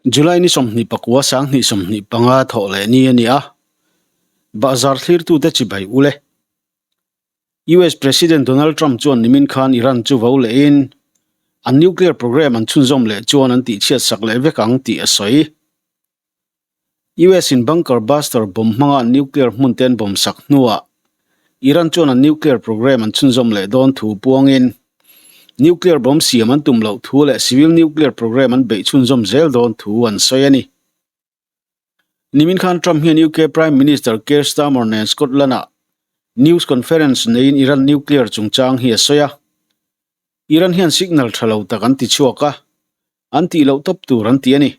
July ni 24 2025 thawh leh ni a ni a, bahzar thlirtute chibai ule. US President Donald Trump chuan nimin khan Iran chu vo lehin an nuclear program an chhunzawm leh chuan an tihchhiat sak leh vek ang tih a sawi. US in bunker buster bomb hmanga an nuclear hmun te an bomb sak hnuah Iran chuan an nuclear program an chhunzawm leh dawn thu puangin nuclear bomb siam an tum loh thu leh civil nuclear program an beih chhunzawm zel dawn thu an sawi a ni. Nimin khan Trump hian UK Prime Minister Keir Starmer nen Scotland-ah news conference neiin Iran nuclear chungchang hi a sawi a. Iran hian signal tha lo tak an ti chhuak a, an tih loh tawp tur an ti a ni.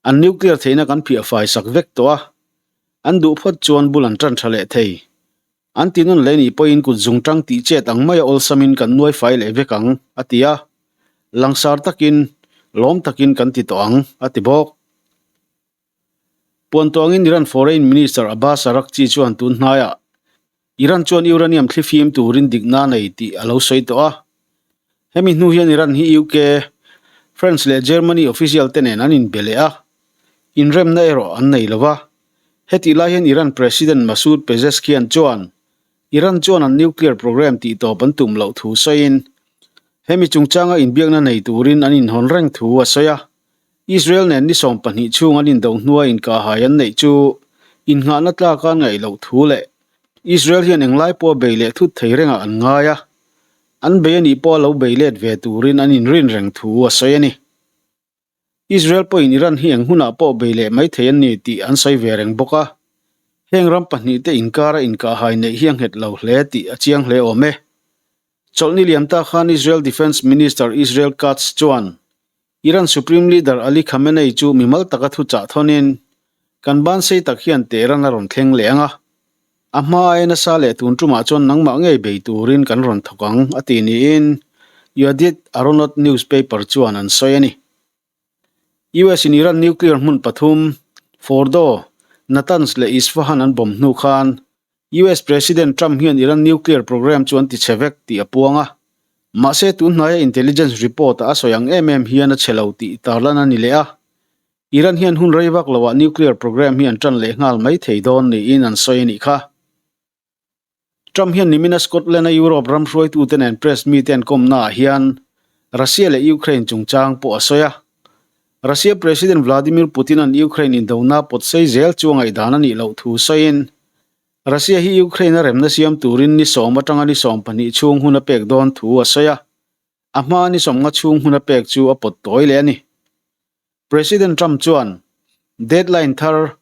An nuclear theihna kan phiah fai sak vek tawh a, an duh phawt chuan bul an tan tha leh thei. An ti nawn leh nih pawhin kut zung tang tih chet ang maia awlsamin kan nuai fai leh vek ang, a ti a. Langsar takin, lawm takin kan ti tawh ang, a ti bawk. Puan tuangin Iran Foreign Minister Abbas Araghchi chuan tun hnaiah Iran chuan uranium thlifim turin dikna a nei tih a lo sawi tawh a. Hemi hnu hian Iran hi UK, France leh Germany official te nen an inbe leh a, inremna erawh an nei lo va. Hetih lai hian Iran President Masoud Pezeshkian chuan Iran chuan an nuclear program tihtawp an tum loh thu sawiin, hemi chungchanga inbiakna nei turin an inhawn reng thu a sawi a. Israel nen ni 12 chhung an indo hnua inkahhai an neih chu innghahna tlaka an ngaih loh thu leh Israel hian englai pawh a bei leh thut thei rengah an ngai a, an bei anih pawh a lo bei let ve turin an inrin reng thu a sawi a ni. Israel pawhin Iran hi eng hunah pawh bei leh mai thei an ni tih an sawi ve reng bawk a, heng ram pahnihte inkara inkahhai neih hi a nghet lo hle tih a chiang hle awm e. Chawlhni liam ta khan Israel Defence Minister Israel Katz chuan Iran Supreme Leader Ali Khamenei chu mimal taka thuchah thawnin, Kan ban sei tak hian Tehran a rawn thleng leh ang a, a hma aia nasa leh tun tumah chuan nangmah ngei bei turin kan rawn thawk ang, a ti niin Yedioth Ahronoth newspaper chuan an sawi a ni. US in Iran nuclear hmun pathum, Fordow, Natanz leh Isfahan an bomb hnu khan US President Trump hian Iran nuclear program chu an ti chhe vek tih a puang a. Mahse tun hnaia intelligence report a a sawi ang em em hian a chhe lo tih tarlan a ni leh a. Iran hian hun rei vak loah nuclear program hi an tan leh nghal mai thei dawn niin an sawi a nih kha. Trump hian nimina Scotland a Europe ram hruaitute nen press mite an kawmnaah hian Russia leh Ukraine chungchang pawh a sawi a. Russia President Vladimir Putin-a'n Ukraine indona pawt sei zel chu a ngaihdan a nih loh thu sawiin, Russia hi Ukraine-a remna siam turin ni sawm atanga ni 12 chhung hun a pek dawn thu a sawi a, a hmaa ni 50 chhung hun a pek chu a pawt tawi leh a ni. President Trump chuan, Deadline thar,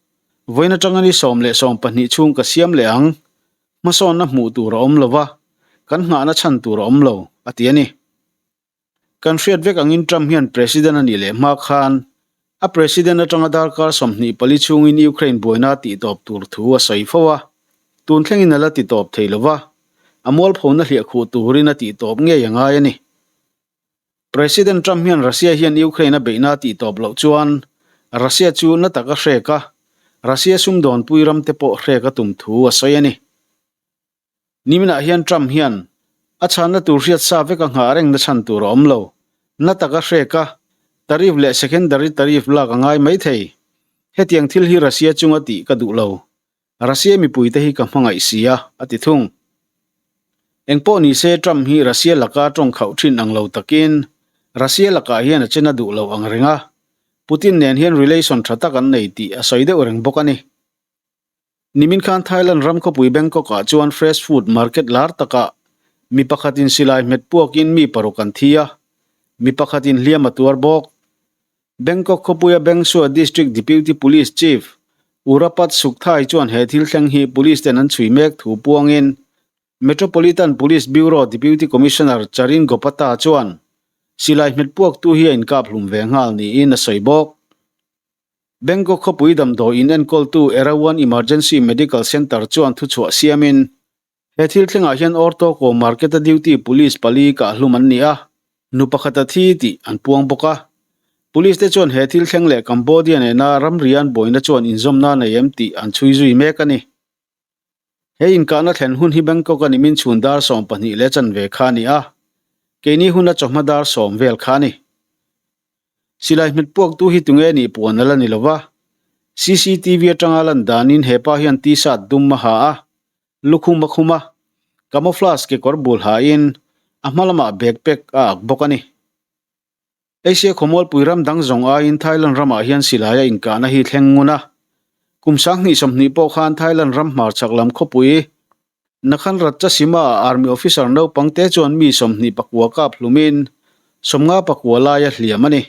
vawiin atanga ni sawm leh 12 chhung ka siam leh ang, hmasawnna hmuh tur a awm lo va, kan nghahna chhan tur a awm lo, a ti a ni. Kan hriat vek angin Trump hian President a nih leh hma khan a President atanga darkar 24 chhungin Ukraine buaina a tihtawp tur thu a sawi fo a, tun thlengin a la titawp thei lo va, a mualphona hliahkhuh turin a tihtawp ngei a ngai a ni. President Trump hian Russia hian Ukraine a beihna a tihtawp loh chuan Russia chu na taka hrek a, Russia sumdawnpui ramte pawh hrek a tum thu a sawi a ni. Niminah hian Trump hian a chhanna tur hriat sa vek a nghah reng na chhan tur a awm lo. Na taka hrek a, tariff leh secondary tariff lak a ngai mai thei. Hetiang thil hi Russia chunga tih ka duh lo. Russia mipuite hi ka hmangaih si a, a ti thung. Engpawh ni se Trump hi Russia laka tawng khauh thin ang lo takin Russia lakah hian a chen a duh lo ang reng a, Putin nen hian relation tha tak an nei tih a sawi deuh reng bawk a ni. Nimin khan Thailand ram khawpui Bangkok-ah chuan fresh food market lar takah mi pakhatin silai hmet puakin mi paruk an thi a, mi pakhatin hliam a tuar bawk. Bangkok khawpuia Bang Sua District Deputy Police Chief Urapat Sukthai chuan he thil thleng hi police ten an chhui mek thu puangin Metropolitan Police Bureau Deputy Commissioner Charin Gopata chuan silai hmet puaktu hi a inkap hlum ve nghal niin a sawi bawk. Bangkok khawpui damdawi in enkawltu Erawan Emergency Medical Centre chuan thuchhuah siamin, he thil thlengah hian Ortoko Market-a duty police pali kah hlum an ni a, nu pakhat a thi tih an puang bawk a. Police te chuan he thil thleng leh Cambodia nena ramri an buaina chuan inzawmna nei em tih an chhui zui mek a ni. He inkahna thlen hun hi Bangkok-a nimin chhun dar 12 leh chanve kha a ni a, keini huna chawhma dar 10 vel kha a ni. Silai hmet puaktu hi tunge nih puan a la ni lo va, CCTV atanga lan danin he pa hian t-shirt dum a ha a, lukhum a khum a, camouflage kekawr bul hain a hma lamah backpack a ak bawk a ni. Asia khawmualpui ram dang zawng aiin Thailand ramah hian silaia inkahna hi thleng ngun a. Kum 2020 pawh khan Thailand ram hmarchhak lam khawpui Nakhon Ratchasima-ah Army officer naupang te chuan mi 29 kap hlumin 59 laia hliam a ni.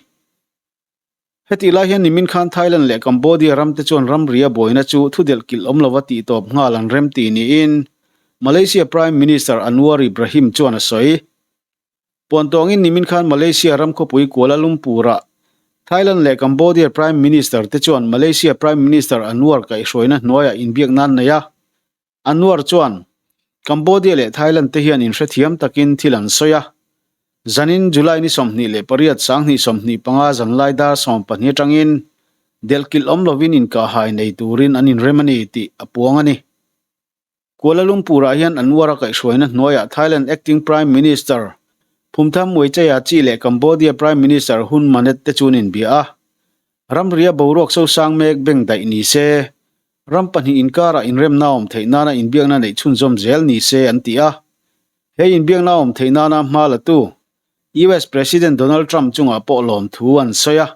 Hetih lai hian nimin khan Thailand leh Cambodia ram te chuan ramria buaina chu thudelh kilh awm lova tihtawp nghal an rem ti niin Malaysia Prime Minister Anwar Ibrahim chuan a sawi. Puantawngin nimin khan Malaysia ram khawpui Kuala Lumpur-ah Thailand leh Cambodia Prime Minister te chuan Malaysia Prime Minister Anwar kaihhruaina hnuaiah inbiakna an nei a. Anwar chuan, Cambodia leh Thailand te hian inhrethiam takin thil an sawi a. Zanin July ni 28 2025 zanlai dar 12 atangin delhkilh awm lovin inkahhai nei turin an inrem a ni tih a puang a ni. Kuala Lumpur-ah hian Anwar a kaihhruaina hnuaiah Thailand Acting Prime Minister Phumtham Wechaya-chi leh Cambodia Prime Minister Hun Manet te chu an inbia a. Ramria boruak sosang mek beng daih ni se, ram pahnih inkarah inremna awm theih nana inbiakna neih chhunzawm zel ni se an ti a. He inbiakna awm theih nana hma latu US President Donald Trump chungah pawh lawmthu an sawi a.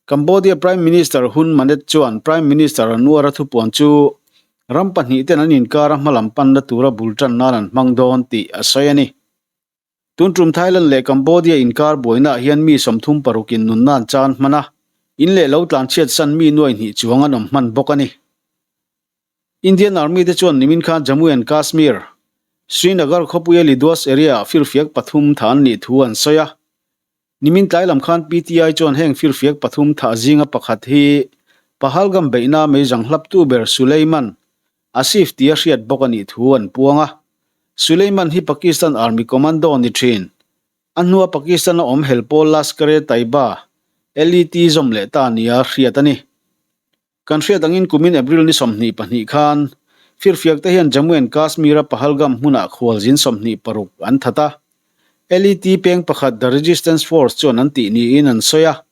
Cambodia Prime Minister Hun Manet chuan Prime Minister Anwar-a thupuan chu ram pahnih ten an inkara hmalam panna tura bul tan nan an hmang dawn tih a sawi a ni. Tun tum Thailand leh Cambodia inkar buainaah hian mi 36 in nunna an chan hman a, in leh lo tlanchhiat san mi nuai hnih chuang an awm hman bawk a ni. Indian Army te chuan nimin khan Jammu and Kashmir, Srinagar khawpuia Lidwas area-ah firfiak pathum tha an nih thu an sawi a. Nimin tlai lam khan PTI chuan heng firfiak pathum thah zinga pakhat hi Pahalgam beihna meizang hlaptu ber Suleiman Asif tia hriat bawk a nih thu an puang a. Suleiman hi Pakistan Army Commando ni thin. A hnua Pakistan-a awm hel pawl Lashkar-e-Taiba, LET, zawm leh ta nia hriat a ni. Kan hriat angin kumin April ni 22 khan firfiak te hian Jammu and Kashmir-a Pahalgam hmunah khualzin 26 an that a. LET peng pakhat The Resistance Force chuan an tih niin an sawi a.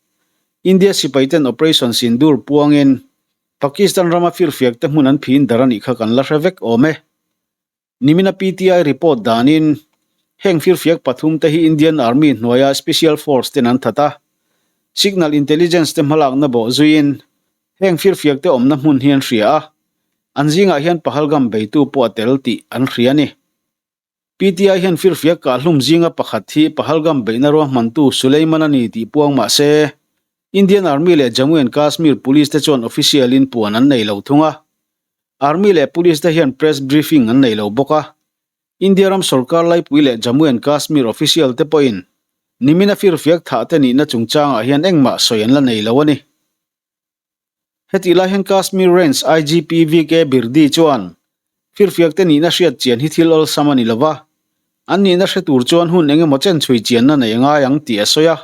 India sipaiten Operation Sindoor puangin Pakistan rama firfiak te hmun an phin dar a nih kha kan la hre vek awm e. Nimina PTI report danin heng firfiak pathum te hi Indian Army hnuaia Special Force ten an that a, Signal Intelligence te hmalakna bawh zuiin heng firfiak te awmna hmun hi an hria a, an zingah hian Pahalgam beitu pawh a tel tih an hria a ni. PTI hian firfiak kahhlum zinga pakhat hi Pahalgam beihna ruahmantu Suleiman a ni tih puang mah se, Indian Army leh Jammu and Kashmir Police te chuan official in puan an nei lo thung a. Army leh Police te hian press briefing an nei lo bawk a. India ram sorkar laipui leh Jammu and Kashmir official te pawhin nimina firfiak thah te nihna chungchangah hian engmah sawi an la nei lo a ni. Hetih lai hian Kashmir Range IGP VK Birdi chuan firfiak te nihna hriat chian hi thil awlsam a ni lo va, an nihna hre tur chuan hun engemaw chen chhui chianna nei a ngai ang tih a sawi a.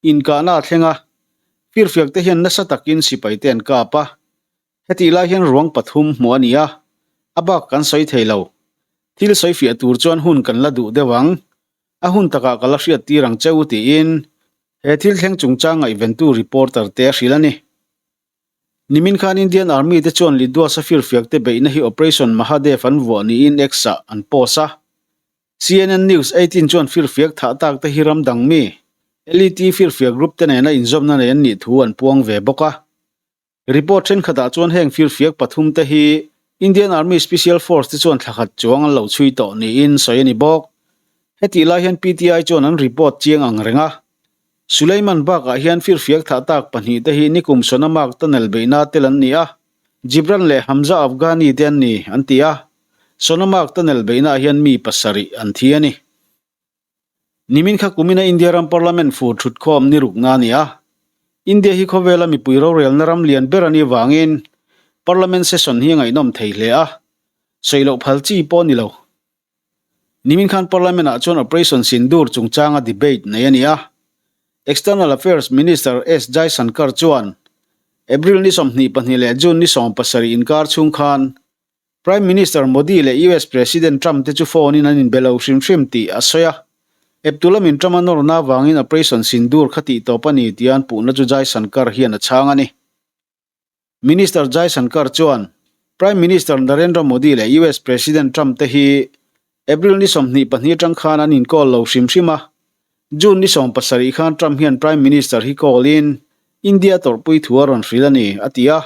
Inkahna a thleng a, firfiak te hian nasa takin sipai te an kap a. Hetih lai hian ruang pathum hmuh a ni a, a bak kan sawi thei lo. Thil sawi fiah tur chuan hun kan la duh deuh ang, a hun takah ka la hriat tir ang che u tiin he thil thleng chungchang ngaihventu reporter te a hrilh a ni. Nimin khan Indian Army te chuan Lidwasa firfiak te beihna hi Operation Mahadev an vuah niin X-ah an post a. CNN News 18 chuan firfiak thah tak te hi ram dang mi, LET firfiak group te nena inzawmna nei an nih thu an puang ve bawk a. Report thenkhatah chuan heng firfiak pathum te hi Indian Army Special Force te chuan thlakhat chuang an lo chhui tawh niin sawi a ni bawk. Hetih lai hian PTI chuan an report chiang ang reng a. Suleiman bakah hian firfiak thah tak pahnih te hi nikum Sonamarg tunnel beihna tel an ni a, Jibran leh Hamza Afghani te an ni, an ti a. Sonamarg tunnel beihnaah hian mi pasarih an thi a ni. Nimin kha kumina India ram Parliament fur thutkhawm ni rukna a ni a. India hi khawvela mipui rorelna ram lian ber a nih vangin Parliament session hi a ngaihnawm thei hle a, sawi loh phal chi pawh a ni lo. Nimin khan Parliament ah chuan Operation Sindoor chungchanga debate nei a ni a. External Affairs Minister S Jaishankar chuan April ni 22 leh June ni 17 inkar chhung khan Prime Minister Modi leh US President Trump te chu phone in an inbe lo hrim hrim tih a sawi a. Eptu lamin Trump a nawrna avangin Operation Sindoor kha tih tawp a ni tia an puhna chu Jaishankar hian a chhang a ni. Minister Jaishankar chuan Prime Minister Narendra Modi leh US President Trump te hi April ni 22 atang khan an inkawl lo hrim hrim a. June ni 17 khan Trump hian Prime Minister hi kawlin India tawrhpui thu a rawn hrilh a ni, a ti a.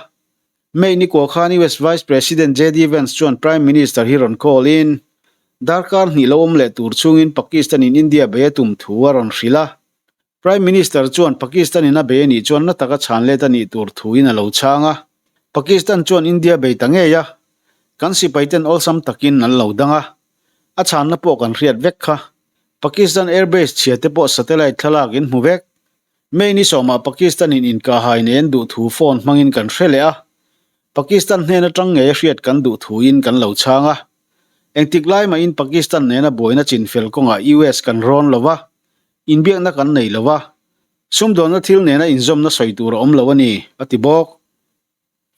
May ni kua khan US Vice President JD Vance chuan Prime Minister hi rawn kawlin darkar hnih lo awm leh tur chungin Pakistan in India bei a tum thu a rawn hrilh a. Prime Minister chuan Pakistan in a bei a nih chuan na taka chhan let a nih tur thuin a lo chhang a. Pakistan chuan India bei ta ngei a, kan sipaiten awlsam takin an lo dang a. A chhanna pawh kan hriat vek kha. Pakistan airbase chhia te pawh satellite thlalak in hmu vek. May ni sawmah Pakistan in inkahhai nei an duh thu phone hmangin kan hre leh a. Pakistan hnen atang ngei a hriat kan duh thuin kan lo chhang a. Engtik lai mahin Pakistan nena buaina chinfel kawngah US kan rawn lo va, Inbiakna kan nei lo a, sumdawnna thil nena inzawmna sawi tur a awm lo a ni, a ti bawk.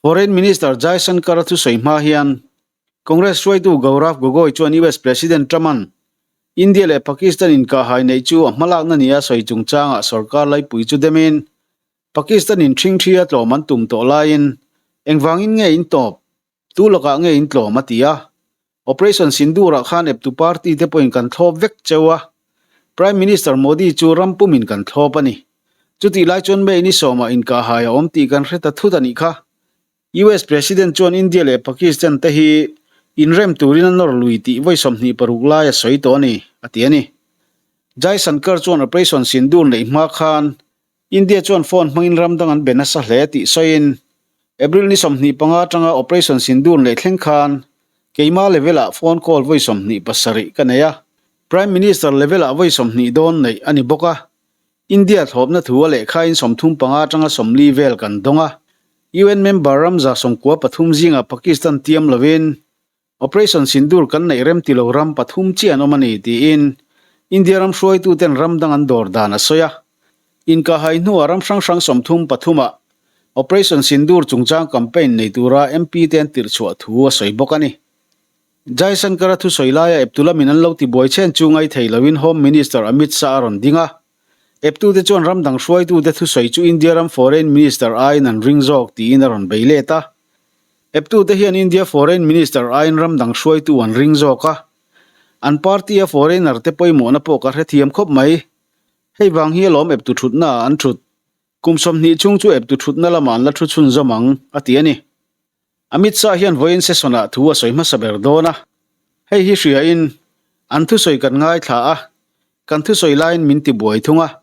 Foreign Minister Jaishankar-a thusawi hma hian Congress hruaitu Gaurav Gogoi chuan US President Trump-a'n India leh Pakistan inkahhai neih chu a hmalakna nia sawi chungchangah sorkar laipui chu demin Pakistan-in ṭhingṭhi a tlawm an tum tawh laiin engvangin nge in tawp? Tu lakah nge in tlawm a ti a? Operation Sindoor-ah khan eptu party te pawhin kan thlawp vek cheu a, Prime Minister Modi chu ram pumin kan thlawp a ni. Chutih lai chuan May ni sawmah inkahhai a awm tih kan hre ta thut a nih kha. US President chuan India leh Pakistan te hi inrem turin a nawr lui tih vawi 26 lai a sawi tawh a ni, a ti a ni. Jaishankar chuan Operation Sindoor neih hma khan India chuan phone hmangin ram dang an be nasa hle tih sawiin, April ni 25 atanga Operation Sindoor neih thleng khan keima level-ah phone call vawi 27 ka nei a, Prime Minister level-ah vawi 20 dawn neih a ni bawk a. India thlawpna thu a lehkhain 35 atanga 40 vel kan dawng a. UN member ram 93 zingah Pakistan tiam lovin Operation Sindoor kan neih rem ti lo ram pathum chiah an awm a ni tiin India ram hruaituten ram dang an dawr dan a sawi a. Inkahhai hnuah ram hrang hrang 33 ah Operation Sindoor chungchang campaign nei tura MP te an tirh chhuah thu a sawi bawk a ni. Jaishankar-a thusawi laia eptu lamin an lo tibuai chhen chu ngaithei loin Home Minister Amit Shah a rawn ding a. Eptute chuan ram dang hruaitute thusawi chu India ram Foreign Minister aiin an ring zawk tiin a rawn bei let a. Eptute hian India Foreign Minister aiin ram dang hruaitu an ring zawk a. An party-a foreigner te pawimawhna pawh ka hrethiam khawp mai. Hei vang hi alawm eptu thutna ah an thut. Kum 20 chhung chu eptu thutna lamah an la thu chhunzawm ang, a ti a ni. Amit Shah hian vawiin session-ah thu a sawi hmasa ber dawn a. Hei hi hriain an thusawi kan ngaithla a, kan thusawi laiin min tibuai thung a.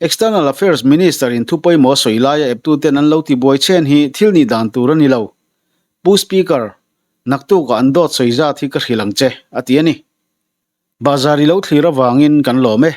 External Affairs Minister-in thu pawimawh sawi laia eptuten an lo tibuai chhen hi thil nih dan tur a ni lo. Pu Speaker, naktukah an dawt sawi zat hi ka hrilh ang che, a ti a ni. Bazar i lo thlir avangin kan lawm e.